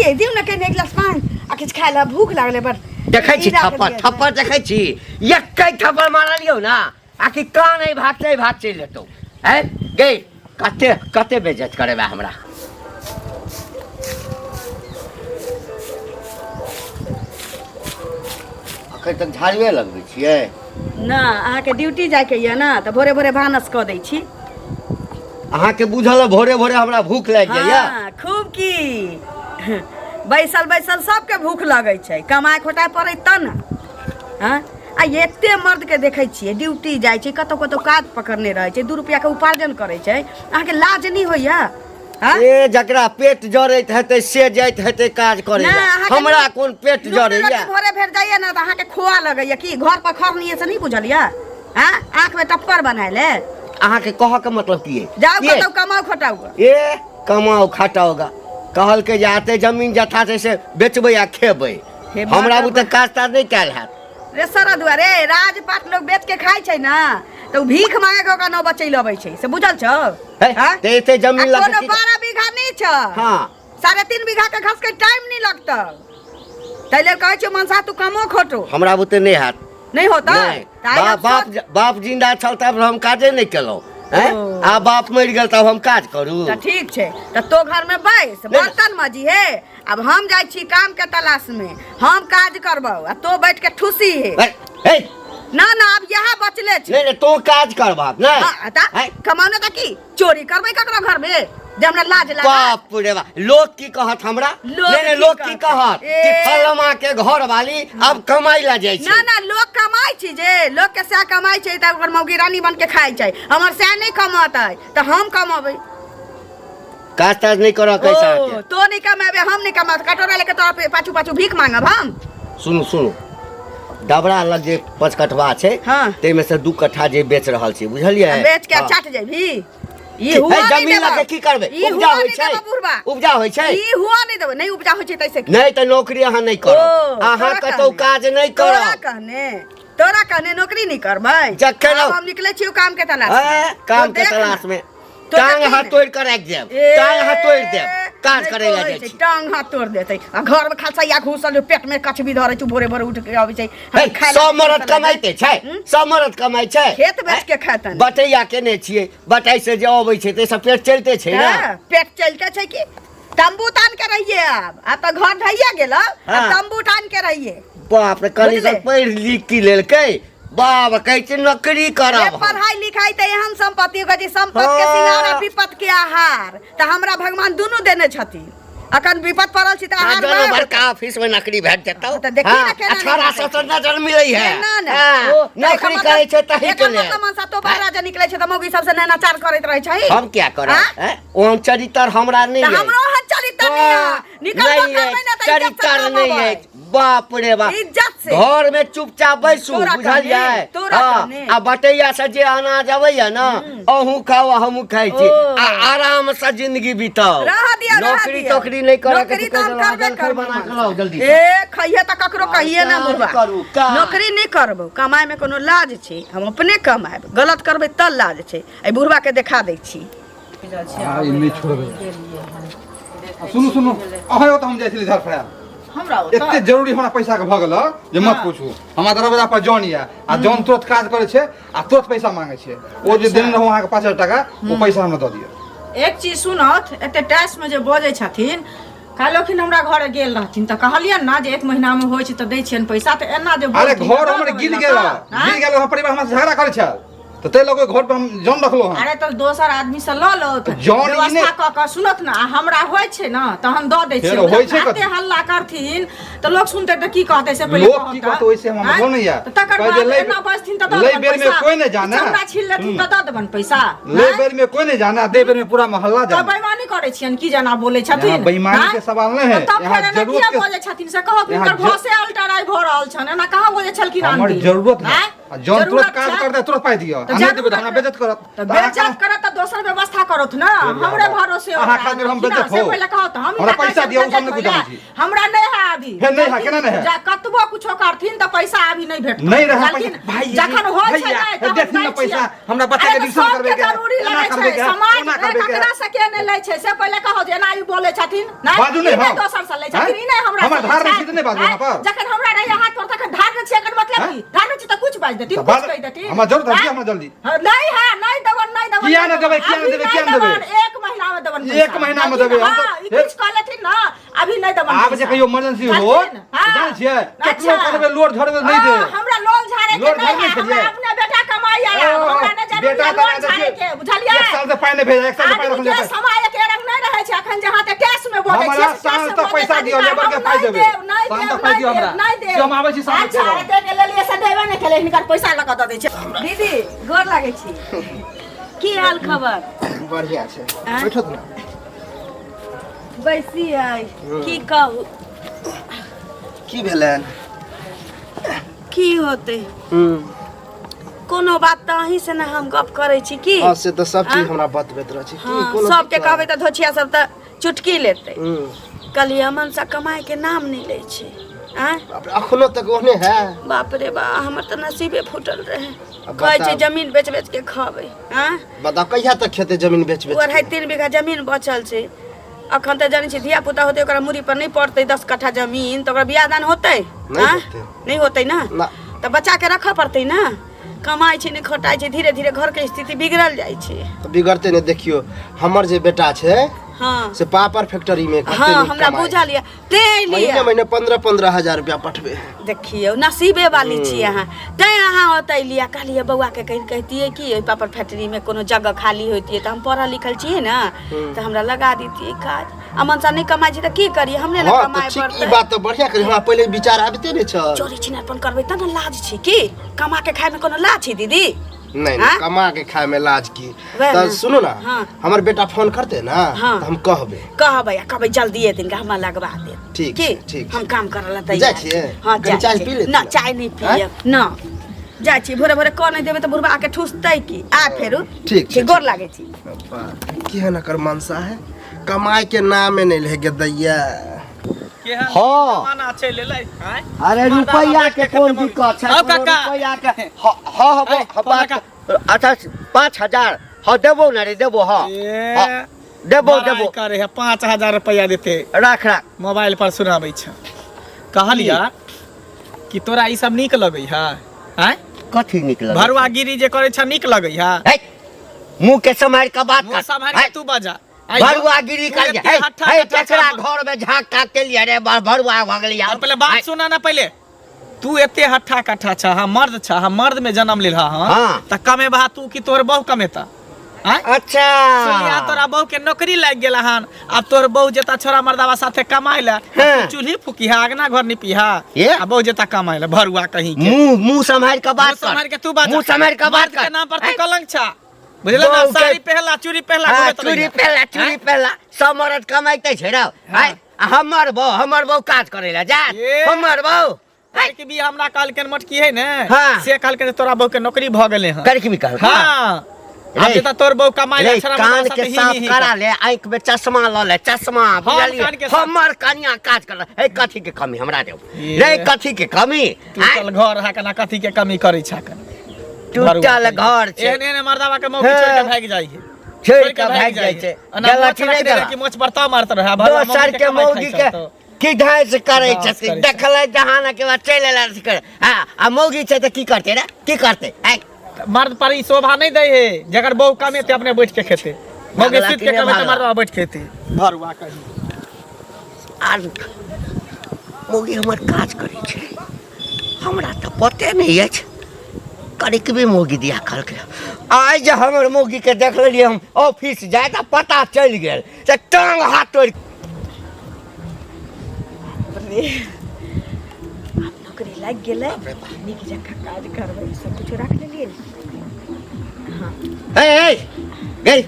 देलियै दियौ ने कनि एक गिलास पानि आ किछु खाय लए भूख लागलै बड़। देखै छी ई राख थप्पड़ दिअ। थप्पड़ देखै छी, एकै थप्पड़ मारलियौ ना आकि कान एहि भाग से एहि भाग चलि जेतौ। हैं गे, कते कते बेइज्जत करेबा हमरा। अखन तक झाड़ुए लगबै छियै? ना, अहाँके ड्यूटी जाइके यऽ ने, तऽ भोरे भोरे भानस कऽ दै छी। अहाँके बुझल है भोरे भोरे हमरा भूख लागि जाइया? हाँ, खूब की बैसल बैसल सबके भूख लगै छै, कमाइ खोटाइ पड़ै तब ने। हँ, आ एते मर्दके देखै छियै ड्यूटी जाइ छै, कतहु कतहु काज पकड़ने रहै छै, 2 रुपैआके उपार्जन करै छै। अहाँके लाज नहि होइया? हँ? ए, जकरा पेट जरैत हेतै से जाइत हेतै काज करै नहि, लए। अहाँके हमरा कोन पेट नून जरैया? रोटी भोरे भेट जाइया ने तऽ अहाँके खोआ लगैया कि घर पर खरनी से नहि बुझलियै? हँ, आँखमे टप्पर बनाय ले। अहाँके कहऽ के मतलब की अइ? जाउ की अइ? कतहु कमाउ खटाउ गऽ। ए, कमाउ खटाउ गा कहलकै जे आते जमीन जथा छै से बेचबै आ खेबै। हे हमरा बाप बुते काज ताज नहि कयल हैत रे सरद रे। राजपाट लोग बेच के खाइ छै ने तऽ उ भीख मांगे के ओकरा नौबत चलि अबै छै, से बुझल छौ? हे, हाँ? तऽ एते जमीन आ लऽ के कोनो की- 12 बीघा नहि छौ। हाँ। 3.5 बीघा के घसके टाइम नहीं लगतौ, ताहि लेल कहै छियौ मनसा तू कमो खोटो। हमरा बुते नहि हैत। नहीं होता? नहि। तऽ आइ हम बाप सोच- बाप जिंदा छल तब हम काजे नहि केलहुँ हैं? ओ। आ बाप मरि गेल तब हम काज करू? तऽ ठीक छै, तऽ तो घर में बैस नहि। बर्तन मजी हे। अब हम जाइ छी काम के तलाश में, हम काज करबौ आ तो बैठ के ठुसी हे। हे, हे, ना ना, अब यह बचले छै। नहि नहि, तों काज करबाक नहि। हाँ, तऽ हैं? कमाउने तऽ की चोरी करबै ककरो घर में जे हमरा लाज लागत? बाप रे बाप, लोग की कहत हमरा? लोग नहीं नहीं, की लोग की कहत? कहत ए। कि फलमा के घर वाली अब कमाई ला जाइ छै। ना ना, लोग कमाई छै जे लोग के सएह कमाई छै तऽ ओकर मौगी रानी बन के खाइ छै। हमर सएह नहि कमतै तऽ हम कमबै। काज ताज नहीं करऽ कैसा ओ, के? तो नहीं कमेबे, हम नहीं कमाब, कटोरा लेके तोरा पाछू पाछू भीख मांगब हम? सुनू सुनू, डबरा लग जे 5 कठवा छै, हाँ। ताहिमे से 2 कट्ठा जे बेच रहल छी, बुझलियै? आ बेच के हाँ। चाट जेबही? ई हे, हुआ नहीं जमीन देबो। लऽ के की करबै? ई उपजा हुआ होइ नहीं छै? देबो बुढ़बा। उपजा होइ छै? ई हुआ नहीं देबो, नहीं उपजा होइ छै तैसे की? नहि तऽ नौकरी अहाँ नहि ओ, करब, अहाँ तोरा कतौ कहने। काज नहि तोरा करब। कहने, तोरा कहने नौकरी नहीं करबै। जखन आब हम निकलै छियौ काम के तलाश में। हे, काम तो के देख ना। तलाश में तो टांग देखी हाथ ने। तोड़ के राखि देब, ए, टांग हाथ तोड़ देब। काज नहि करै लए कहै जाइ छै, छी। टांग हाथ तोड़ देतै आ घर में खलसैया घुसल छै, पेट में कछबी धरै छै, भोरे भोरे उठ के अबै छै। हे, हम खाय लए सब मरद बैसल कमाइते छै? हम्म? सब मरद कमाइ छै? खेत बेच के खेतन। बटैया केने छियै, बटाइ से जे अबै छै ताहिसँ पेट चलिते छै ने। हँ, पेट चलते छै कि तंबू तान के रहिए। आब आब तऽ घर ढहिए गेल, आब हाँ। तंबू तान के रहिए। बाप रे, कनि बुझले? सब पढ़ि लिख की लेलकै बाप, कहै छै नौकरी करब ए, हम। पढ़ाई लिखाई तऽ एहन संपत्ति होगा जे संपत्ति के हाँ। सिंगार आ विपत के आहार, तऽ हमरा भगवान दुनू देने छथिन। अखन विपत पड़ल छी तऽ हाँ, आहार दोनों वएह बड़का ऑफिस में नौकरी भेट जेतौ। हाँ, तऽ देखी ने केना आ छोरा नहि सब तऽ नजर मिलै है। केना ने? हाँ, ओ, तऽ नौकरी एकर करै छै तही के एकर लेल। मतलब मनसा तो बाहर जे निकलै छै तऽ मौगी सबसे नैनाचार करैत रहै छै। हम क्या करब? हाँ? हैं? ओहन चरित्र हमरा नहि तऽ अछि। हमरो ओहन चरित्र नहि हाँ, अछि। निकलबो नहि करबै अछि, ने तऽ इज्जत से चरित्र काम नहि अबै। अछि। बाप रे बाप, इज्जत से। घर में चुपचाप बैसू, तोरा बुझलियै? कहने, तोरा हाँ, कहने। आ बटैया से जे अनाज अबैया ने, अहूँ खाओ हमहूँ खाइ छी ओ। आ आराम से जिंदगी बिताओ। रह दिया, रह नौकरी दिया। तोकरी नहीं करे के नौकरी तऽ तऽ हम कहि करबे देलहुँ, जलखै करबो। बना के लाउ जल्दी से। ए, खइहे तऽ ककरो कहिए ना काज बुढ़बा। करू, काज। नौकरी नहीं करबो, कमाई में कोनो लाज छै? हम अपने कमाएब, गलत करबै तऽ लाज छै। एहि बुढ़बा के देखा दै छी। आ, ई नहि छोड़बै। आ, सुनू सुनू, अहाँ ओतऽ हम जाइ छली झाड़ फड़ायल। हमरा ओतऽ? एते जरूरी हमरा पैसा के भऽ गेल जे मत पूछू। हमरा दरवाजा पर जॉन यऽ आ जॉन तुरंत काज करै छै आ तुरंत पैसा मांगे छै। ओ जे देने रहौ अहाँके 5000 टाका, ओ पैसा हमरा दऽ दिअ। एक चीज सुनत, एते टैक्स में जे बजै छथिन, काल्हिखिन हमरा घरे गेल रहथिन तऽ कहलियनि ने जे एक महीना में होइ छै तऽ दै छियनि पैसा, तऽ एना जे अरे बोलथिन घर तऽ हमर दऽ गिर देबै गेल, ने तऽ, गिर गेल, हमर परिवार हमरा से झगड़ा करै छल, तऽ ताहि लऽ कऽ घर पर हम जन रखलहुँ हँ। अरे तऽ दोसर आदमी से लऽ लो, जन ई व्यवस्था नहि- कऽ कऽ सुनत ने, आ हमरा होइ छै ने तहन दऽ दै फेर छियै। होइ छै एते कथी? हल्ला करथिन तऽ लोक सुनतै तऽ की कहतै से पहिले लोक कहत की तऽ। कहतै ओहिसे हमरा आँय? मतलब नहि यऽ। तऽ तकर कहै जे बाद लै- एना बजथिन तऽ दऽ लै देबनि बेरमे पैसा। कोइ नहि जाने। चमड़ा छील लेथिन तऽ दऽ देबनि पैसा। ले आँय? बेर में कोई नहीं जाना, दे बेर में पूरा मोहल्ला तऽ जाना। बेईमानी करै छियनि की जेना बोलै छथिन? यहाँ बेईमानी आँय? के सवाल नहीं है। तऽ तब यहाँ फेर एना जरूरत किया के- बजै छथिन से कहब? यहाँ हिनकर भसे अल्टराइ भऽ रहल छनि, एना कहाँ बजै छलखिन हमर आन दिन? जरूरत है। आँय? आ जौन तुरंत जरूरत काज छै। कर दे तुरंत पाइ दिअ तऽ आ नहि देबै तऽ जरूरत हमरा बेइज्जत करत तऽ तऽ अहाँ बेइज्जत करत तऽ दोसर व्यवस्था करत ना हमरे भरोसे अहाँ होता। खातिर हम की ना, बेइज्जत से हो। पहिले कहत हम हमरा हिनका पैसा कैसे दिअ, ओ सब बेइज्जत नहि होइला? बुझै छी। हमरा नहि है अभी फेर नहि है, केना नहि है? जा कतबो कुछो करथिन तऽ पैसा अभी नहि भेटत नहि रहै लेकिन पैसा। भाई, जखन होइ छै भैया, नहि तऽ हम देथिन दै ने पैसा, छियै। हमरा बच्चा के अरे तऽ ट्यूशन सबके करबैके है, जरूरी एना लगै छै करबैके है, समाज ओना करबैके है। ककरा से के नहि लै छै से पहिले कहो जे एना ई बोलै छथिन नहि बाजू नहि ई हम। दोसर से लै छथिन ई नहि हमरा हमर से लै धार नहि छै। छी तऽ नहि बाजू आँय? अहाँ पर। जखन हमरा रहै हाथ पर तखन धार नहि छी एकर मतलब आँय? की धार नहि छी तऽ कुछ बाजि देथिन तऽ कुछ बाज- कहि देथिन हमरा जरूरत है, आँय? दिअ हमरा जल्दी। हाँ, नहीं है नहीं देवन नहीं देवन किया नहि देबै, किया नहि अभी देबै, किया नहि देवन, देबै? एक महीना में देवन पैसा। एक महीना में लेकिन देबै, हम हाँ, तऽ- ई कुछ कह लेथिन ना अभी नहीं देवन आब जे पैसा। कहियो इमरजेंसी हो करथिन, हाँ। जानै छियै केकरो अच्छा। करबै लोड झड़बै नहि दे हाँ, हमरा लोन झाड़े के लोन नहीं झाड़ै है हमरा छलियै? अपने बेटा कमाई है हमरा नहि जरूरी बेटा है तऽ लोन झाड़े के बुझलियै एक साल से पाइ नहि भेज एक साल से पाइ आदमी रखल के समय के रंग नहीं रहे छै अखन जहाँ तक कैश में बोलै हमरा छियै, से साँझ कैश में तक बोलै पैसा के दिअ, अधिकार लेबर के हम पाइ नहि देबै। देब, नहि साँझ देब, तक पाइ नहि दिअ देब, हमरा। नहि देब। से हम आबै छी साँझ अच्छा तक। एते के लेलियै से देबे नहि केलै हिनकर पैसा लऽ कऽ दऽ दै छै दीदी गोर लागै छी की हाल खबर बढ़िया छै आँय? बैठो तऽ ना बैसी है की कहू की भेलनि की होतै कोनो बात तऽ अहीं से ने हम गप करै छी की हँ से तऽ सब चीज आँय? हमरा बतबैत रहै छै की हाँ, कोनो सबके दिक्कत? कहबै तऽ धोछिया सब तऽ चुटकी लेतै हम्म। कहलियै मनसा कमाए के नाम नहि लै छै आँय बाप रे, अखनो तक ओहने है बाप रे बा हमर तऽ नसीबे फूटल रहे अब कहै छै बताउ। जमीन बेच बेच के खबै आँय बताउ कहिया तक खेते जमीन बेच बेच ओ 2.5-3 बीघा जमीन बचल छै अखन तऽ जानै छी धिया पुता होतै ओकरा मूड़ी पर नहि पड़तै 10 कट्ठा जमीन तऽ ओकरा बियाह दान होतै नहि आँय? होतै। नहि होतै ना ना। तऽ बच्चा के रखऽ पड़तै ना कमाइ छै नहि खटाइ छै धीरे धीरे घर के स्थिति बिगड़ल जाइ छै तऽ बिगड़ते नहि देखियौ हमर जे बेटा छै हाँ से पापड़ फैक्ट्री में कते हाँ नीक हमरा कमाइ। बुझल यऽ तें महीने लिए महीने 15-15 हजार रुपया पठबे है देखियौ नसीबे वाली छी अहाँ तैं अहाँ ओतऽ एलियै कहलियै बौआके कहि कहितियै कि ओहि पापड़ फैक्ट्रीमे कोनो जगह खाली होइतियै तऽ हम पढ़ल लिखल छियै ने तऽ हमरा लगा दितियै काज आ मनसा नहि कमाइ छै तऽ की करियै हमरे ने हाँ तऽ कमाइ ठीक ई पड़तै बात तऽ बढ़िया करी हमरा पहिले विचार आबिते नहि छल चोरी छिनारपन करबै तब ने लाज छै की कमा के खायमे कोनो लाज छै दीदी नहीं हाँ? नहीं कमा के खाए में लाज की वएह तऽ ने। सुनू ना हाँ। हमर बेटा फोन करते ना हाँ। तऽ हम कहबै कहबै आ कहबै जल्दी दिन हमरा लगवा देत ठीक की छै, ठीक हम काम करऽ लए जाइ तैयार छियै? हाँ कनी जाइ चाय छियै। पी लेती ना ना? चाय नहीं पियब ना जाइ छी भोरे भोरे कह नहि देबै तऽ बुढ़बा आके ठुसतै की आ फेरू ठीक छै, गोर लागै छी केहन एकर मनसा है कमाए के नामे नहीं ले के दैया हाँ। जमाना चलि एलै आँय? अरे रुपैया के कोन दिक्कत छै आउ कोनो काका। रुपैया के हाँ हाँ हाँ ऐ, हाँ, फोन बात अच्छा 5000 हाँ देबो ना रे देबो हाँ ए, हाँ, देबो बड़ाइ देबो करे है 5000 रुपैआ देते राख राख मोबाइल पर सुनाबै छै कहलिया कि तोरा ई सब नीक लगै है आँय कथी नीक लगै भरुआ गिरी जे करै छ नीक लगै है है मुंह के सम्हारि के बात मुँह कर सम्हारि है, के तू बजा आइ भरुआ गिरी तू कर एते है हट्ठा है कट्ठा केकरा छह। घर में झाँक ताक के लिए रे भरुआ भऽ गेलियै और पहले बात सुना ना पहले तू एते हट्ठा कट्ठा छ हाँ मर्द छ हाँ मर्द में जन्म लेल हाँ हाँ। त कमेबा तू कि तोहर बहु कमेता आँय? अच्छा सुनिया तोरा बहु के नौकरी लागि गेल हन आब तोहर बहु जेता छोरा मर्दावा साथे कमाय ला हाँ। तू चूल्ही फूकिहा अगना घर निपिहा ये? आ बहु जेता कमाय ला भरुआ कहीं के मुंह मुंह सम्हारि के बात मुंह कर सम्हारि के तू बाज मुंह सम्हारि के बात मर्द कर के नाम पर तू कलंक छा बुझल ना बहु के- साड़ी पहला चूड़ी पहला हाँ, घूमैत चूड़ी रहिहा। पहला चूड़ी आँय? पहला सब मरद कमाइते छै रौ आँय, आ हमर बहु काज करै ला जा ये। हमर बहु आँय, के भी हमरा कहलखिन मोटकी है ने हाँ। से कहलखिन जे तोरा बहु के नौकरी भऽ गेलै हन करके भी कहलकै हाँ आब रे। जेता तोर बहु कमाइ ला रे छोरा कान मर्दावा के साथे ही साफ ही ही करा ले आँख में चश्मा लऽ ले चश्मा बुझलियै कान के साफ- हमर कनिया काज कर हे कथी के कमी हमरा देव ये। रे कथी के कमी आँय, टूटल घर है कना कथी के कमी करै छै कन टूटल घर छै एहन एहन मर्दावा के मौकी हाँ। छोड़ के भागि जाइ है छोड़ के भागि जाइ छै ओना गलत मोछ नहि रखने रहै गलत कि मोछ पर ताव मारत रहै भरुआ मौगी दोसर के कमाइ खाइ मौगी छल के तऽ। की ढांस करै डांस छथिन करै छै। देखलै जहाना के बाद चलि एला से करे हाँ आ मौगी छै तऽ की करतै रे की करतै आँय मर्द पर ई शोभा नहीं दै है जकर बहु कमेते अपने बैठ के खेते मौगी भागला सुति कि के नहि कमेते भागला? मर्दवा बैठ खेते भरुआ कही आर मौगी हमर काज करै छै हमरा तऽ पते नहि अछि कनिकबे मौगी दिया कहलकै आइ जे हमर मौगीके देख लेलियै हम ऑफिस जाय तऽ पता चलि गेल से टांग हाथ तोड़ि रे आब नौकरी लागि गेलै नीक जकाँ काज करबै सब किछु राख लेलियै ने हे हे गई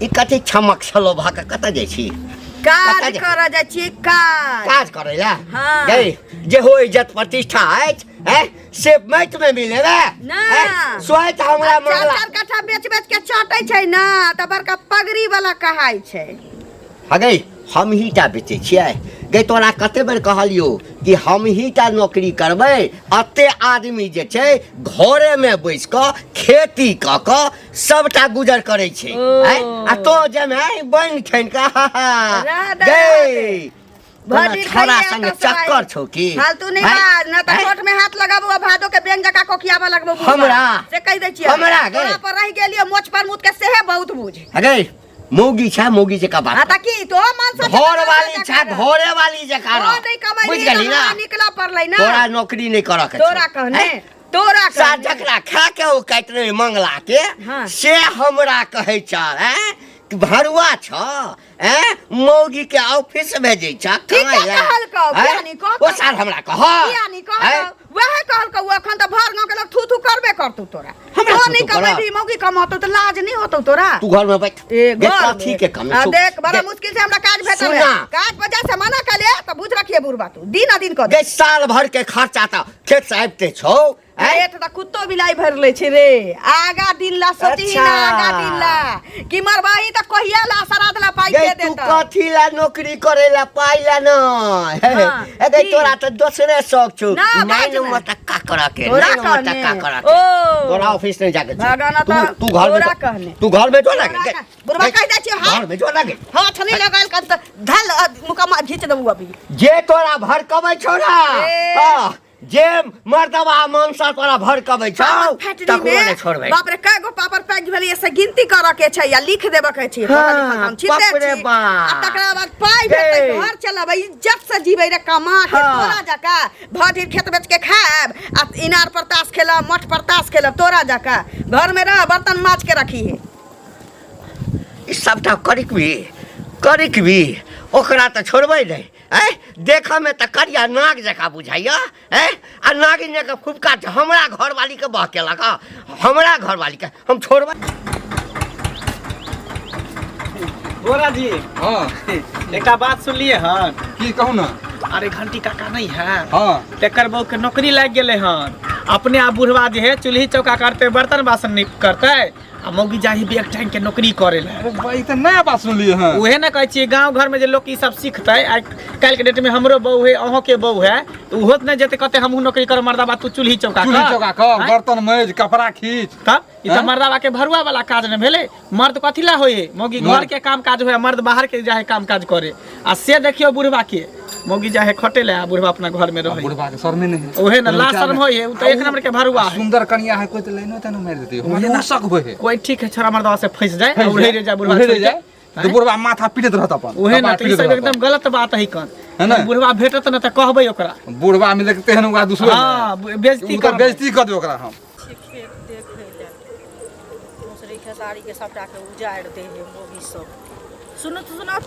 ई कथी छमक छलो भऽ कऽ कतऽ जाइ छी काज कतऽ जा- करऽ जाइ छियै काज काज करै ला हाँ। गई जे हो इज्जत प्रतिष्ठा अछि हैं से माटि में मिले रे ना। स्वाइत हमरा चार मंगला चार कट्ठा बेच बेच के चटै छै ना तऽ बड़का पगड़ी वाला कहाइ छै हगै हम ही टा बेचै छियै गई तोरा कते बेर कहलियौ कि हम ही टा नौकरी करबै अते आदमी जे छै घरे में बैस कऽ खेती कऽ कऽ सबटा गुजर करै छै ओ। हैं? आ तो जेमे बनि ठनि कऽ हा, हा। रह दे, गई भर तोरा दिन छोड़ा खाइए संगे तऽ सवाइ। चक्कर छौ की फालतू नहीं हैं? बाज ना तऽ हैं? छोट में हाथ लगाबू आ भादो के बेंग जका कोकियाबा लगबो बुढ़बा। हमरा? से कहि दै छियै हमरा गे? तोरा पर रहि गेलियो मोछ पर मुत के सेहे बहुत बुझ हगै मौगी छै मौगी जकाँ बात हाँ तऽ की तो मन से घर वाली छै घरे वाली जकाँ तो रह। नहीं कमाई बुझि गेली ना निकला पड़लै ना तोरा नौकरी नहीं करऽ के छौ। तोरा कहने हैं? तोरा सा कहने जकरा खा के ओ काटि रहे मंगला के हाँ। से हमरा कहै छ हैं कि भरुआ छ हैं मौगी के ऑफिस भेजै छ ठीके कमाइ ला। कहलकौ, हैं? किया नहीं कहतौ? ओ सार हमरा कह किया नहीं हैं? कहलकौ वएह कहलकौ अखन तऽ भर गाँव के लोग थू थू करबे करतौ तोरा हमरा तो थू नहीं थू करत? कमेबी मौगी कमातौ तऽ लाज नहीं होतौ तोरा तू घर में बैठ ए देख घर कथी में। के कमी आ छौ। देख बड़ा देख, मुश्किल से हमरा काज भेटल है सुना। काज पर से मना कर ले तऽ बुझ रखिए बुढ़बा तू दिन आ दिन कऽ दे गे साल भर के खर्चा तऽ खेत से आबिते छौ हैं? पेट तऽ कुत्तो बिलाई भरि लै छै रे आगा दिन ला सोचही ना अच्छा। आगा दिन ला कि मरबाही तऽ कहिया ला श्राद्ध ला पाई गे के तू देता कथी ला नौकरी करे ला पाई ला न हाँ, अरे की? तोरा तऽ दोसरे शौक छौ ना, नहीं बाज नंबर ना। तक का करा के तोरा नहीं नंबर तक कहने। का करा के ओ। तोरा ऑफिस नहीं जाके छौ। भगवान तू तऽ तू घर में तोरा जो- कहने। तू घर में जो ना तोरा गे- कह- बुढ़बा गे- कहि दै छियौ, हाथ। घर में जो ना गे हाथ नहीं लगायल कर तऽ धल मुकम्मा घीच देबू अभी जे तोरा भड़कबै छौ ना ए। हाँ, जे मर्दबा मनसा तोरा भड़कबै छौ पापड़ फैक्ट्री तकरो में नहि छोड़बै बाप रे कय गो पापड़ पैक भेलै से गिनती करऽ के छै या लिख देबऽ के छै हाँ, पढ़ल लिखल हम छिते बाप रे छी। बाप। आ तकरा बाद पाइ भेटतै हे। घर चलेबै इज्जत से जीबै रे कमा के हाँ। तोरा जकाँ भरि दिन खेत बेच के खायब आ इनार पर ताश खेलब मठ पर ताश खेलब तोरा जकाँ घर में रह बर्तन माज के रखी है ई सबटा करिकबी करिकबी ओकरा तऽ छोड़बै नहि ऐ देखऽमे तऽ करिया नाग जकाँ बुझाइया ऐ आ नागिन जकाँ फुफका छै हमरा घरवालीके बहकेलक हँ हमरा घरवालीके हम छोड़बै भोला जी हाँ एकटा बात सुनलिए हन की कहू ना अरे घंटी काका नहीं है हाँ तेकर बहू के नौकरी लागि गेलै हन अपने आप बुढ़वा जे है चूल्ही चौका करते बर्तन बासन नहीं करते आ मौगी जाही बैग टांग के नौकरी करे ला अरे भाई तऽ नया बात सुनलिए हँ उहे ने कहै छियै गाँव घर में जे लोग ई सब सीखतै आइ काल्हि के डेट में हमरो बहू है अहों के बहू है तऽ ओहो तऽ नहि जेतै कहतै हमहूँ नौकरी करब मर्दाबा तू चूल्ही चौका चूल्ही कर। चौका कर आँय? बर्तन मैज कपड़ा खींच तब ई तऽ आँय? मर्दाबा के भरुआ वाला काज ने भेलै मर्द कथी ला होइ है मौगी घर के काम काज होइ मर्द बाहर के जाहे काम काज करे आ से देखियौ बुढ़वा के मौगी जाहे खटे ले आ बुढ़वा अपना घर में रहे बुढ़वा के शर्मे नहीं है उहे ना ला शर्म होय है उ तो एक नंबर के भरुआ है सुंदर कनिया है कोई तो लाइनो ताइनो मारि देते हमरा ना शक होय है कोई ठीक है छोरा मर्दवा से फंस जाए उहे रे जाए बुढ़वा उहे छोड़ रे के। जाए तो बुढ़वा माथा पीटत रहत अपन उहे ना कपार तो ई पीटत सब रहत एकदम गलत बात है कन है ना? बुढ़वा भेटत ना त कहबै ओकरा अपन। बुढ़वा मिले के तेहन ओकरा दुश्मन हां बेइज्जती उ तो कर बेइज्जती कर दे ओकरा हम खेत देखै लए मसुरी खेसारीके सभटाके उजाड़ि दै हइ मौगी सब सुनत सुनत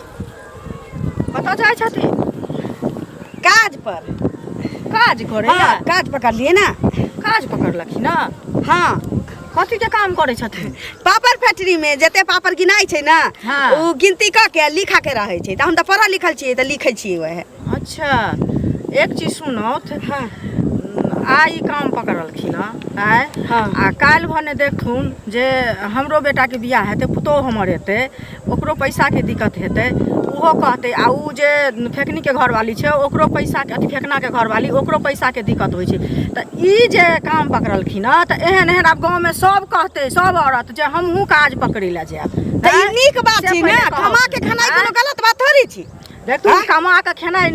कतऽ जाइ छथिन काज पर काज करै हाँ लए काज पकड़लिए ना काज पकड़लखिन ना हाँ कथी के काम करै छथिन पापड़ फैक्ट्री में जते पापड़ गिनाइ छै ना हाँ। ओ गिनती कऽ के लिखा के रहै छै तऽ हम तऽ पढ़ल लिखल छियै तऽ लिखै छियै वएह अच्छा एक चीज सुनौथ हाँ आइ ई काम पकड़लखिन हँ आँय हाँ। आ काल्हि भने देखथुन जे हमरो बेटाके बियाह हेतै पुतोहु हमर हेतै ओकरो पैसाके दिक्कत हेतै ओहो कहतै आ ओ जे फेकनीके घरवाली छै ओकरो पैसाके अथी फेकनाके घरवाली ओकरो पैसाके दिक्कत होइ छै तऽ ई जे काम पकड़लखिन हँ तऽ एहन एहन आब गाँवमे सब कहतै सब औरत जे हमहूँ काज पकड़ै लए जायब तऽ ई नीक बात से छै ने पहिले कहब। कमा के खेनाइ कोनो आँय? गलत बात थोड़ी छी देखू कमा कऽ खेनाइ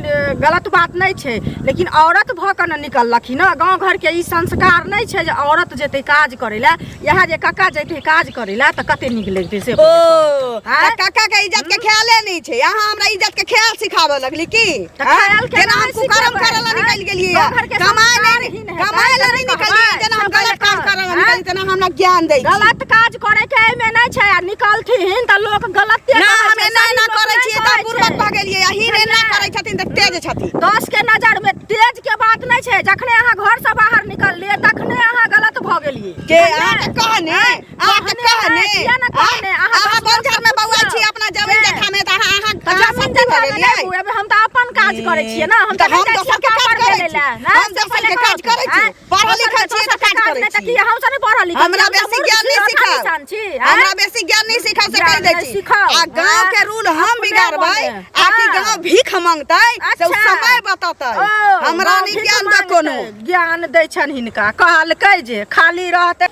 गलत बात नहि छै लेकिन औरत भऽ कऽ ने निकललखिन हँ गाँव घरके ई संस्कार नहि छै जे औरत जेतै काज करै लए इएह जे कक्का जेतै काज करै लए तऽ कते नीक लगतै से ओ आँय? तऽ काका के इज्जत के ख्याले नहि छै अहाँ हमरा इज्जत के ख्याल सिखाबऽ लगली की तऽ ख्याल केना जेना हम नहि कुकर्म सिखेबै, करऽ लए आँय? निकलि गेलियै गाँव घरके कमाय संस्कार नहि ही नहि हेतै, कमाय लए तऽ नहि नहि निकलियै कहबै। जेना हम से गलत काम पहिले करऽ लए आँय? निकलियै तेना हमरा ज्ञान दै छी गलत काज करे के एहिमे नहि छै आ निकलथिन तऽ लोक गलते ना कहै हम छै, एना सही एना लोक करै नहि छियै तऽ कहै बुड़बक छै। भऽ गेलियै आ हीन एना करै छथिन तऽ तेज छथिन 10 के नजर में तेज के बात नहीं छै जखने अहाँ घर से बाहर निकललिए तखने अहाँ गलत भऽ गेलिए के अहाँके कहने अहाँके कहने किया ने कहने अहाँ अहाँ बंजर में बौआ छी अपना जमीन जथा में तऽ अहाँ अहाँ जमीन जथा लगेलियै नहि, अबे हम तऽ अपन काज करै छियै ना, हम तऽ तऽ हम नहि जाइ दोसर छियै के काज पापड़ करै बेलै छी। लए, ना, हम से दोसर पहिले के काज कहू। करै छी। आँय? पढ़ल दोसर लिखल के- छियै दोसर तऽ के काज करै नहि तऽ छी। की हम सब नहि पढ़ल लिखल हमरा छी, हम बेसी तऽ ज्ञान मूर्ख नहि छी, सिखाउ। अनसान छी, आँय? हमरा बेसी ज्ञान नहि सिखाउ से ज्ञान कहि दै नहि छी। सिखाउ, आ गाँव के आँय? रूल हम अपने बिगाड़बै मोने। आ कि हाँ। गाँव भीख मांगतै से ओ अच्छा। समय बतेतै। ओ, हमरा गाँव नहि भीख ज्ञान दे मांगतै। कोनो। ज्ञान दै छनि हिनका, कहलकै जे खाली रहतै।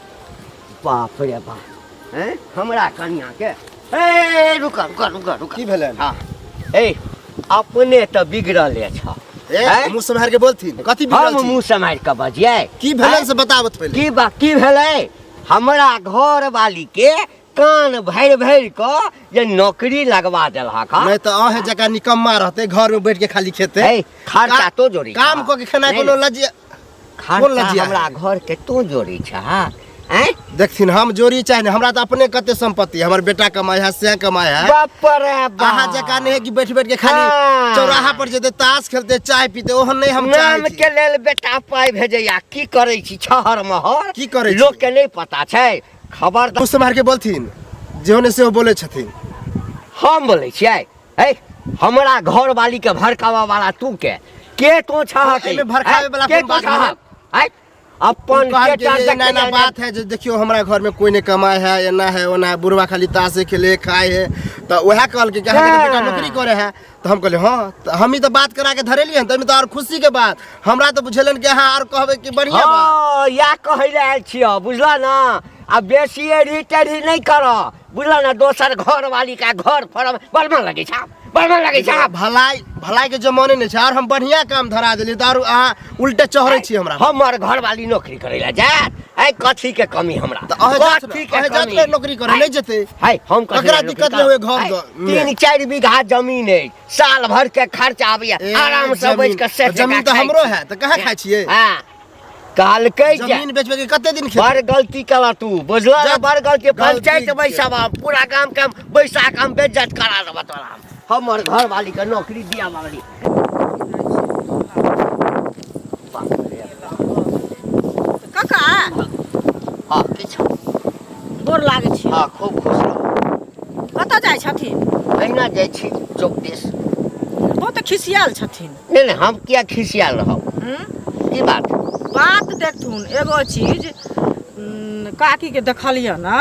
बाप रे बाप, हैं हमरा कनिया के ए रुक रुक रुक रुक, की भेलनि? हाँ ए अपने तऽ बिगड़ले छ। ए हैं? मुँह सम्हारि के बोलथिन, कथी बिगड़ल हम छी? मुँह सम्हारि कऽ बजियै? की भेलनि हैं? से बताबत पहिले। की बा की भेलै? हमरा घर वाली के कान भरि भरि कऽ जे नौकरी लगवा देलहक हँ। नहि तऽ अहें जकाँ निकम्मा रहतै, घर में बैठ के खाली खेतै। ए, खर्चा तो जोड़ी काम छह। कऽ के खेनाइ नहि, कोनो लज्जा खर्चा कोन लज्जा हमरा घर के तो जोड़ी छह हैं? देखथिन, हम जोड़ी चाहे नहि, हमरा तऽ अपने कते संपत्ति है, हमर बेटा कमाइ है से कमाइ है। बाप रे बाप। अहाँ जकाँ नहि है कि बैठ बैठ के खाली हाँ। चौराहा पर जेतै ताश खेलतै चाय पीते, ओहन नहि हम चाहै नाम छी। के लेल बेटा पाइ भेजैया, की करै छी छहर महर? की करै छी? लोक के नहि पता छै। खबर मुँह सम्हारि के बोलथिन, जेहो ने सेहो बोलै छथिन। हम बोलै छियै? है हमरा घर वाली के भड़कावा वाला तू के तू छहक? एहिमे भड़कावे वाला के कोन तू बात छहक? भेलै? है अपन कहल के कि एना एना बात है जे देखियो हमरा घर में कोई नहीं कमाए है, एना है ओना है, बुढ़वा खाली ताशे खेले खाए है। तऽ वएह कहलकै कि अहाँके तऽ बेटा नौकरी करे है, तऽ हम कहलियै हँ, तऽ हमही तऽ बात करा के धरेलियै हन, तऽ एहिमे तऽ आओर खुशी के बात। हमरा तऽ बुझेलनि कि अहाँ आओर कहबै कि बढ़िआँ बात। हँ, इएह कहै लए आयल छियौ, बुझलऽ ने? आ बेसी एढ़ी टेढ़ी नहि कर, बुझलऽ ने? दोसर घर वाली के घर फरम बड़ मन लगै छै, बड़ मन लगै छै। भलाई भलाई के जमाने नहि छै, आर हम बढ़िया काम धरा देलियै तऽ आर अहाँ उल्टे चढ़ै छी हमरा। हमर घरवाली नौकरी करै लए जायत? ऐ कथी के कमी हमरा? तऽ अहें जात कथी के अहें जात कमी? ने नौकरी करे नहि जेतै? है हम कथी ककरा लए नौकरी दिक्कत नहि होय करब? घर है, मे? 3-4 बीघा जमीन अछि, साल भर के खर्चा आबैया, ए, आराम से बैठ के सेठ जमीन जकाँ तऽ खाइ हमरो छी। है, तऽ कहाँ खाइ छियै? हाँ, कहलकै जे जमीन बेचबै के कते दिन खेतै? बड़ गलती केला तू, बुझल ने? बड़ गलती। गलती पंचायत के। बैसाबा, पूरा गाम के हम बैसा के हम बेइज्जत करा देबा तोरा। हमर घर वाली के नौकरी दिया वाली। काका हाँ, किछु गोर लागै छी। हाँ, खूब खुश रहू। कतऽ जाइ छथिन? अहिना जाइ छी चौक दिस। बहुत खिसियाल छथिन। नहि नहि, हम किया खिसियाल रहब? हूँ? की बात? बात देखथुन एगो चीज, काकीके देखलियै ने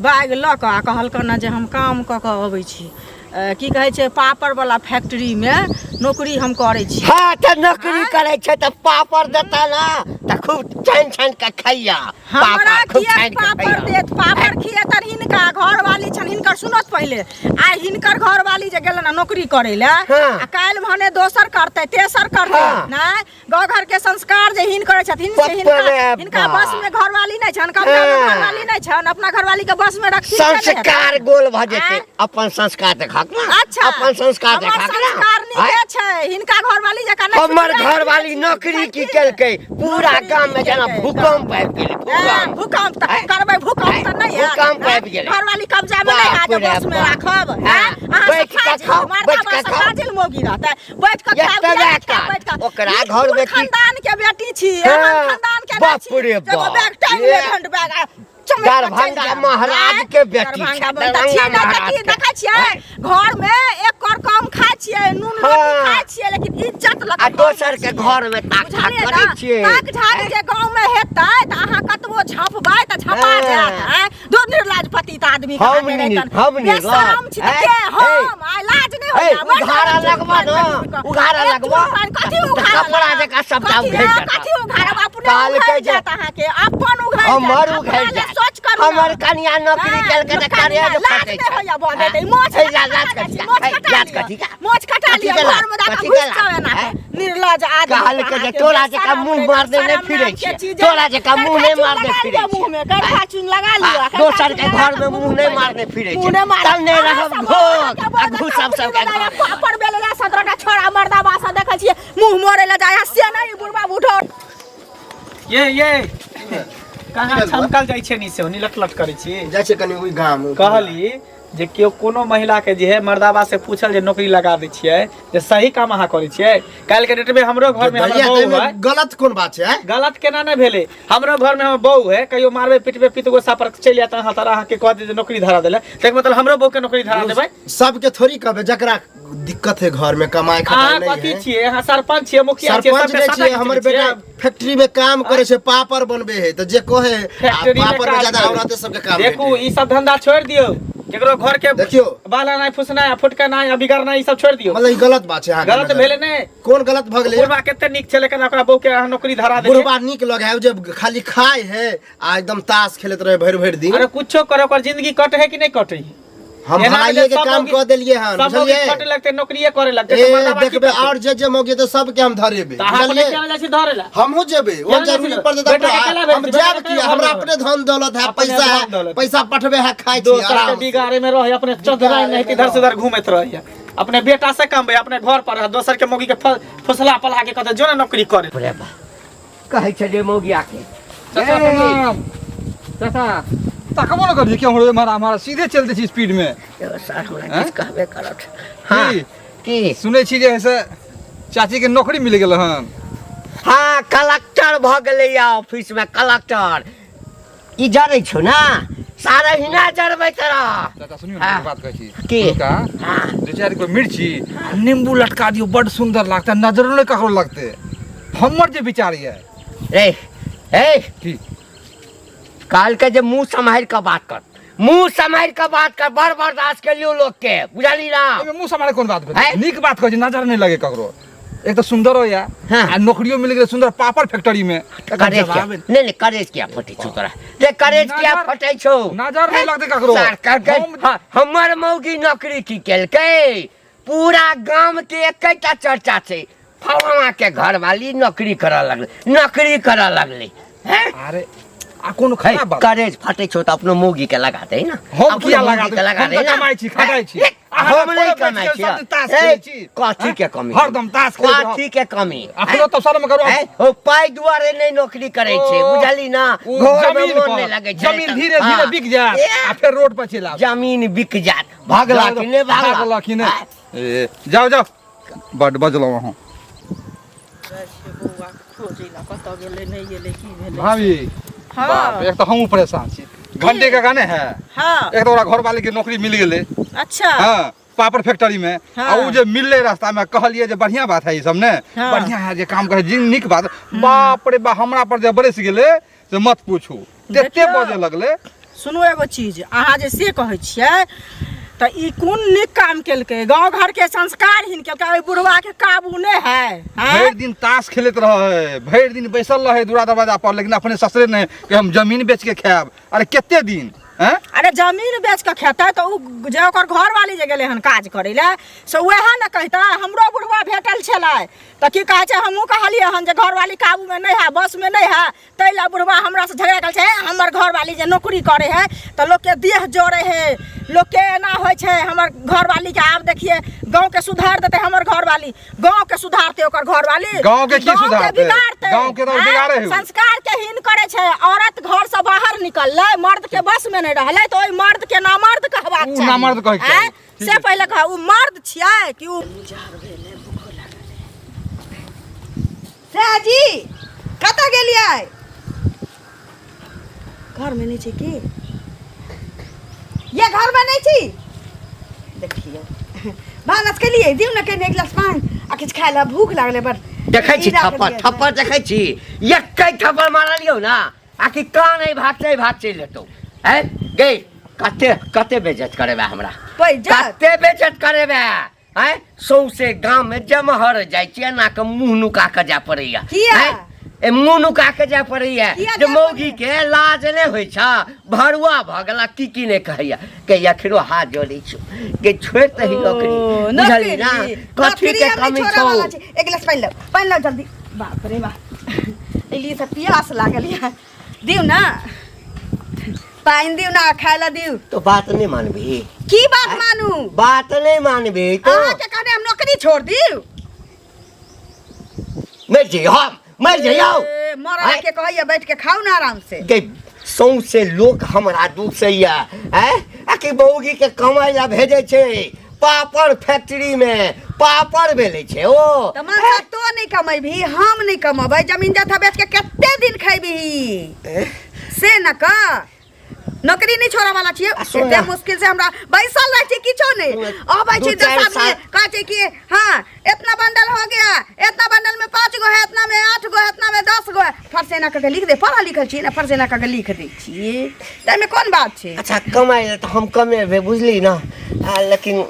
बैग लऽ कऽ आ कहलकनि ने जे हम काम कऽ कऽ अबै छी, की कहै छै पापड़वला फैक्ट्रीमे नौकरी हम करै छी। हाँ, तऽ नौकरी करै छै तऽ पापड़ देता ना तऽ खूब छानि छानि कऽ खैया। हमरा पापड़ खूब किया छानि कऽ पापड़ खैया। देत? पापड़ खिएतनि हिनका घरवाली छनि हिनकर, सुनत पहिले। आ हिनकर घरवाली जे गेलन नौकरी करै लए, हाँ। आ काल्हि भने दोसर करतै तेसर करतै, हाँ। नहि गाँव घर के संस्कार जे हिन करै छथिन से बाप हिनका रे हिनका बाप। बस में घरवाली नहि छनि, कब्जा में हाँ। घरवाली नहि छनि, अपना घरवाली के बस में रखथिन से नहि हेतनि। संस्कार गोल भऽ जेतै। आँय? अपन संस्कार देखक ना। अच्छा, अपन संस्कार हमर देखक ना। संस्कार नीके आँय? छै, हिनका घरवाली जकाँ नहि हमर छुटि जाइ घरवाली छै। नौकरी की केलकै, पूरा नौकरी गाम में की जेना केलकै? भूकंप आबि गेलै। आँय, भूकंप भूकंप तऽ आँय? करबै, भूकंप तऽ नहि आयत। भूकंप आबि गेलै। घरवाली कब्जा में नहि बाप आयत, रे बस में बाप। राखब। हाँ, आँय? अहाँ बैठ सब कऽ फाजिल, खाउ, मर्दा बैठ कऽ बस खाउ। फाजिल मौगी रहतै, बैठ कऽ खाउ, एतबे किया नहि खायब, काज। बैठ कऽ। ओकरा ई घर कुल में की- खानदान के बेटी छी, हाँ, एहन खानदान के नहि बाप छी। रे एगो बाप। बैग टांगि ये। लेब, हैंड बैग, आ चमैक कऽ चलि दरभंगा जायब। महाराज आँय? के बेटी दरभंगा छै, में तऽ दरभंगा छी नहि तऽ महाराज की के। देखै छियै, घर में एक कर कम खाइ छियै, नून रोटी हाँ। खाइ छियै, लेकिन इज्जत लऽ आ कऽ घर दोसर में के छियै। घर में ताक झाक बुझलियै करै ने? छियै। ताक झाक जे गाँव में हेतै तऽ अहाँ कतबो झँपबै तऽ झँपा हाँ। जायत। आँय? दूर निर्लाज पतित आदमी हम कहाँ के रहितन? हम निर्लाज। बेशरम छी तऽ आँय? के हम? आइ लाज नहि ए, होइया? मर उघारा जाउ, लगबा चुप न, पानि, उघारा एक लगबा। चुप पानि, कथी तऽ उघारा कपड़ा लगब? जकाँ सबटा कथी, उघैर हाँ, जायत। कथी उघारब? अपने कहलकै उघैर जे जायत अहाँके, अपन उघैर जायत। हमर अपना उघैर लए जायत। सोच करू न। हमर कनिया नौकरी हाँ, केलकै तऽ कनिया करेज लाज फटै नहि छै। होइया बजैत, ई मोछ ए, कटा लाज जाइ कथी छी, का? मोछ ए, कटा लाज लिअ। कथी का? मोछ कटा कथी लिअ, के लाज? घरमे जाकऽ कथी घुसि के लाज? जाउ एना हैं? कऽ। निर्लज आदमी कहलकै जे अहाँके तोरा जकाँ बेशरम मुँह नहि, मारने नहि शरम फिरै नामके छियै। चीज तोरा जकाँ मुँह नहि करखा चून मारने लगा फिरै लिअ छियै। मुँहमे, करखा चून लगा लिअ, आ, करखा दोसर चून के लगा घर में कऽ मुँह नहि मारने फिरै मुँह छियै। नहि मारब। तब नहि अहाँ रहब सब घोघ अहाँके आ बड़ घुसब सबके कंपनी घर। वाला पापड़ बेले ला 17टा छोड़ा मर्दाबा सब देखै छियै मुँह मोड़ै लए जाइ है, से नहि बुढ़बा बुढ़ो। ये कहाँ छमकल जाइ छै नी से ओनी लट लट करै छी? जाइ छै कनि ओहि गाम। कहली जे केओ कोनो महिला के जे है मर्दाबा से पूछल जे नौकरी लगा दै छियै जे सही काम अहाँ करै छियै। काल्हि के डेट में हमरो घर में हमर भैया, बहू एहिमे है। गलत कोन बात छै आँय? गलत केना नहि भेलै? हमरो घर में हमर बहू है, कहियो मारबै पिटबै पित गोसा पर चलि जायत अहाँ तर अहाँके कह दे जे नौकरी धरा देले, तैके मतलब हमरो बहू के नौकरी धरा देबै। सबके थोड़ी कहबै, जकरा दिक्कत है घर में कमाए खटाए अहाँ नहीं कथी है। छियै? अहाँ सरपंच छियै, मुखिया छियै? सरपंच सबके नहीं साटा छियै, हमर खींचने बेटा छियै? फैक्ट्री में काम करे छै, पापड़ बनबे है, तऽ जे कहे आ फैक्ट्री में पापड़ में काज ज्यादा करै। औरते सबके काम देखू, भेटै। ई सब धंधा छोड़ि दियौ, केकरो घर के देखियौ। बाला नहि फुसनाइ आ फुटकनाइ आ बिगड़नाइ ई सब छोड़ि दियौ। मतलब ई गलत बात छै अहाँके गलत नजर। भेलै नहि? कोन गलत भऽ गेलै? बुढ़बा कते नीक छै, लेकिन ओकरा बहू के अहाँ नौकरी धरा देलियै। बुढ़बा नीक लगे है जे खाली खाय है आ एकदम ताश खेलैत रहे भरि भरि दिन। अरे कुछो करे, ओकर जिंदगी कटे है कि नहि कटे है? हम एना भलाइए के सब काम मौगी- कऽ देलियै हन, सब मौगी बुझलियै? खटे लगतै, नौकरिए करे लगतै, ए तऽ मर्दाबा की देखबै करतै? और जे जे मौगी तऽ सबके हम धरेबै, तऽ अहाँ अपने बुझलियै? केना जाइ छी धरे ला? हमहूँ जेबै, ओ केना जरूरी जाइ छी? पड़तै तऽ बेटा के केना अपना- हम भेजबै? जायब बेटा के किया? हमरा घर अपने धन दौलत है, अपने पैसा है, धन दौलत। पैसा पठबे है, खाइ छी दोसर के आराम से। बिगाड़े में रहे, अपने चौधराई नहीं इधर से उधर घूमैत रहे, अपने बेटा से कमबै, अपने घर पर रहे, दोसर के मौगी के फुसला पला के कहतै जो ने नौकरी करे। रे बा, कहै छै जे मौगिया के चाचा प्रणाम। चाचा तकबो न करिए कि हमरो मारा मारा सीधे चलते छी स्पीड में। एगो सर हमरा हैं? किछु कहबे करत। हाँ की? की सुनै छी जे से चाची के नौकरी मिल गेल हन। हाँ, कलेक्टर भऽ गेलैया ऑफिस में कलेक्टर। ई जरै छौ ना सारा हिना जरबै तोरा। चाचा सुनियो ने, हाँ। एगो बात कहै छी। की? हुनका हाँ। दू चारि गो मिर्ची आ नींबू लटका दियौ, बड सुंदर लागतै, नजरो नहि ककरो लगतै। हमर जे विचार ये रे ए की? कहलकै जे मुंह सम्हारि कऽ बात कर, मुंह सम्हारि कऽ बात कर, बड़ बर्दाश्त केलियौ लोक के, बुझली ना? एहिमे मुंह सम्हारे कोन बात भेलै? हैं? नीक बात कहै छी, नजर नहि लगे ककरो। एक तऽ सुंदर होइया हाँ। आ नौकरियो मिल गेलै सुंदर पापड़ फैक्ट्री में। एकर करेज किया जवाब नहीं नहीं, करेज किया फटै छौ तोरा? रे करेज किया नजर- फटै छौ? नजर नहि लगतै ककरो। सर कहलकै, हम- हाँ, हमर मौगी नौकरी की केलकै, पूरा गाम के एकेटा चर्चा छै, फलाना के घरवाली नौकरी करऽ लगलै, नौकरी करऽ लगलै। हैं? अरे आ कोनो है, खराब बात? करेज फटै छौ तऽ अपनो मौगी के लगा दे ना। हम अपनो किया लगा मौगी के देबै? लगा हम दे तऽ ना। कमाइ छी, खटाइ छी। हैं? अहाँ हम तऽ नहि थोड़े कमाइ बैठ के छी। सब दिन ताश ए, खेलै छी। कथी के कमी? हरदम ताश खेलै छी। कथी के कमी? अखनो तऽ शर्म करू। हैं? ओ पाइ दुआरे नहि नौकरी करै छै, ओ, बुझली ना? ओ घर में जमीन मोन पर, नहि लगै छै। जमीन धीरे धीरे हाँ। बिक जायत ए, आ फेर रोड पर चलि आयब। जमीन बिक जायत, भगला कि नहि भगला? भागला कि नहि? हैं? ए, जाउ जाउ, बड बजलहुँ अहाँ। बौआ के खोजै ला कतऽ गेलै, नहि गेलै, की भेलै? भाभी। हाँ। बाप, एक तऽ हमहूँ परेशान छी। घंटे के गाने है। हाँ। एक तऽ ओकरा घर वाले के नौकरी मिल गेलै। अच्छा। हाँ, पापड़ फैक्ट्री में। हाँ। आ उ जे मिलले रास्ता में, कहलिए जे बढ़िया बात है ई सब ने। हाँ। बढ़िया है जे काम करे, जिन नीक बात। बाप रे बा, हमरा पर जे बरस गेलै से मत पूछू, तेते देखियौ। बजे लगलै। सुनू एगो चीज, अहाँ जे से कहै छियै तऽ ई कोन नीक काम केलकै? गाँव घरके संस्कारहीन केलकै, एहि बुढ़वाके काबू नहि है, हैं? भरि दिन ताश खेलैत रहै, भरि दिन बैसल रहै दूरा दरवाजा पर, लेकिन अपने ससुरे नहि कि हम जमीन बेच के खायब। अरे कते दिन, हैं? अरे जमीन बेच कऽ खेतै तऽ उ जे ओकर घरवाली जे गेलै हन काज करै लए, से उएह ने कहितै हमरो बुढ़वा भेटल छलै तऽ की कहै छै, हमहूँ कहलियै हन जे घरवाली काबूमे नहि है, बसमे नहि है, ताहि लए बुढ़वा हमरासँ झगड़ा करै छै। हमर घरवाली जे नौकरी करै है तऽ लोकके देह जरै है, लोकके एना होइ छै, हमर घरवालीके आब देखिए गाँवके सुधार देतै हमर घरवाली, गाँवके सुधारतै ओकर घरवाली। गाँवके की गाँवके सुधारतै? बिगाड़तै। गाँवके तऽ आँय? बिगाड़े है उ। संस्कार के हीन करै छै। औरत घर से बाहर निकललै, मर्द के बस में नहि रहलै, तऽ ओहि मर्द के नामर्द कहबाक उ चाही। नामर्द कहैके चाही। आँय? से पहिले कह, उ मर्द छियै कि उ? जी कतऽ गेलियै? घरमे नहि छै की? ये घरमे नहि छी? देखियौ, भानस केलियै, दियौ ने कनि एक गिलास पानि आ किछु खाय लए, भूख लागलै बड़। देखै छी ई राखल थप्पड़ यऽ। थप्पड़ देखै छी, एकै थप्पड़ मारलियौ ना आकि कान एहि भाग से एहि भाग चलि जेतौ। हैं गे, कते कते बेइज्जत करेबे हमरा? बेइज्जत? कते बेइज्जत करेबे? हैं, सौंसे गाम में जमहर जाइ छी, एना के मुंह नुका के जाय पड़ैया। किया? हैं? ए मुंह नुका के जाय पड़ैया किया जे जाय मौगी पड़ैया? के लाज नहि होइ छ, भरुआ भऽ गेला, की की नहि कहैया। के अखनो हाथ जोड़ै छौ के छोड़ि दही नौकरी, ओ, बुझलही ना? नौकरी। कथी नौकरी के हम नहि कमी छोड़ऽ छौ? वाला छी। एक गिलास पानि लाउ, पानि लाउ जल्दी। बाप रे बाप, एलियै तऽ पियास लागल यऽ, दियौ ने पानि, दियौ ने खाय लए दियौ। तो बात नहीं मानबी? की बात मानू? बात नहीं मानबी तो अहाँके कहने हम नौकरी छोड़ दियौ? मर जइयो, हम मर जइयो। ए, मरल के कहैया बैठ के खाउ ना आराम से। गे सौंसे लोक हमरा दुसैया, हैं? आ बाकी मौगी के कमाइ ला भेजै छै पापड़ फैक्ट्री में, पापड़ बेलै छै ओ। तऽ मनसा तो नहि कमेबही, हम नहि कमेबै, जमीन जथा बेच के कते दिन खैबही से न कह। नौकरी नहीं छोड़े वाला छियै, आ सुन एते ना। मुश्किल से हमरा बैसल रहै छी, किछो नहीं अबै दू छी 10 चारि आदमी साल- कहै छै कि हाँ इतना बंडल हो गया, इतना बंडल में 5 गो है, इतना में 8 गो है, इतना में 10 गो है, फरसेना करके लिख दे, पढ़ल लिखल छियै ने, फरसेना करके लिख दै छियै, ताहिमे कोन बात छै। अच्छा कमाइ लए तऽ हम कमेबै बुझली ना, लेकिन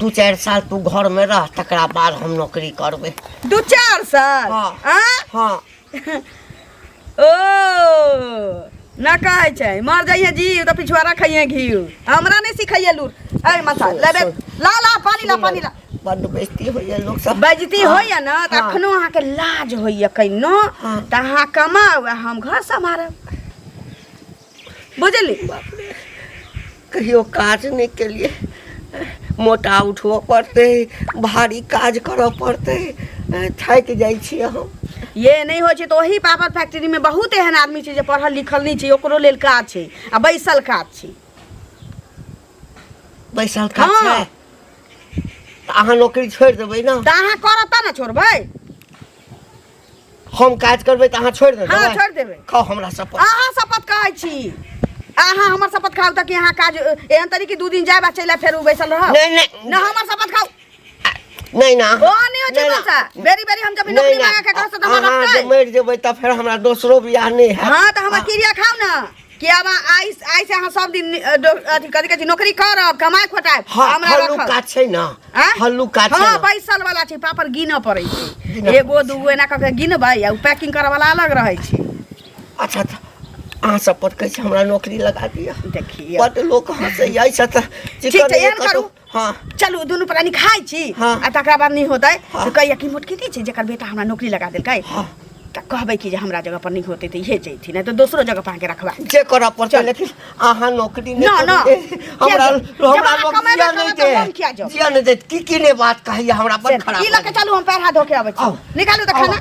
2-4 साल तू घर में रह, तकरा बाद हम नौकरी करबै। 2-4 साल? हाँ। आँ? हाँ। ओ ना कहै छै मर जाइए जी तऽ पिछुआरा खाइए घी, हमरा नहीं सिखाइए लूर। अरे मसा लेबे, ला ला पानी ला, पानी ला। बड्ड बेइज्जती होइए लोक सब। बेइज्जती होइए ना तऽ हाँ। अखनो अहाँके लाज होइए कहिनो, हाँ। तऽ अहाँ कमाउ आ हम घर सम्हारब, बुझली? कहियो काज नहि केलियै, मोटा उठबऽ पड़तै, भारी काज करऽ पड़तै, थाकि जाइ छियै हम। ये नहि होइ छै तऽ ओही पापड़ फैक्ट्री में बहुत एहन आदमी छै जे पढ़ल लिखल नहि छै, ओकरो लेल काज छै आ बैसल काज छै। बैसल काज हाँ। छै तऽ अहाँ नौकरी छोड़ि देबै ने? तऽ अहाँ करब तऽ ने छोड़बै। हम काज करबै तऽ अहाँ छोड़ि देबै? हाँ छोड़ि देबै। खाउ हमरा शपथ। अहाँ शपथ कहै छी, अहाँ हमर शपथ खाउ तऽ कि अहाँ काज एहन तरीके 2 दिन जायब आ चलि आयब, फेर ओ बैसल रहब? नहि नहि ना हमर शपथ खाउ। नहीं ना। ओ नहीं हो छै नहीं ना। मनसा, बेरी बेरी हम जब नहीं नौकरी ना। मांगे के करब तऽ हमरा अहाँ जे रखतै। मरि जेबै तऽ फेर हमरा दोसरो बियाह नहि हैत। हाँ तऽ हमर क्रिया खाउ ना कि अब आइ आइ से अहाँ सब दिन अथी कथी कहै छै नौकरी करब, कमाय खोटायब, हाँ, हमरा हल्लुक रखब। काज छै ना। आँय? हल्लुक काज छै हाँ ना। बैसल वाला छै, पापड़ गिनऽ पड़ै छै, गिनऽ एगो दूगो एना कऽ के गिनबै आ उ पैकिंग करऽ वाला अलग रहै छै। अच्छा तऽ अहाँ सब पर कहै छै हमरा नौकरी लगा दिअ। देखियौ। बड्ड लोक हँसै अछि तऽ ठीक छै, एहन करू। हाँ। चलू दुनू प्राणी खाइ छी हाँ। आ तकरा बाद नहि होतै हाँ। तऽ कहिया कि मोटकी नहि छै जकर बेटा हमरा नौकरी लगा देलकै, हाँ। तऽ कहबै कि जे हमरा जगह पर नहि होतै तऽ इहे जैथिन, नहि तऽ दोसरो जगह पर अहाँके रखबा। जे करऽ पड़तै, लेकिन अहाँ नौकरी नहि ना, ना। करू। हमरा किया जाउ? हमरा जब अहाँ लोक कमेबे जिया नहि करब तऽ हम देत। किया जाउ? जिया नहि देत। की की नहि बात कहैया हमरा, बड़ खराब ई लऽ के चलू, हम पैर हाथ धो के अबै छी। आउ। निकालू तऽ खाना।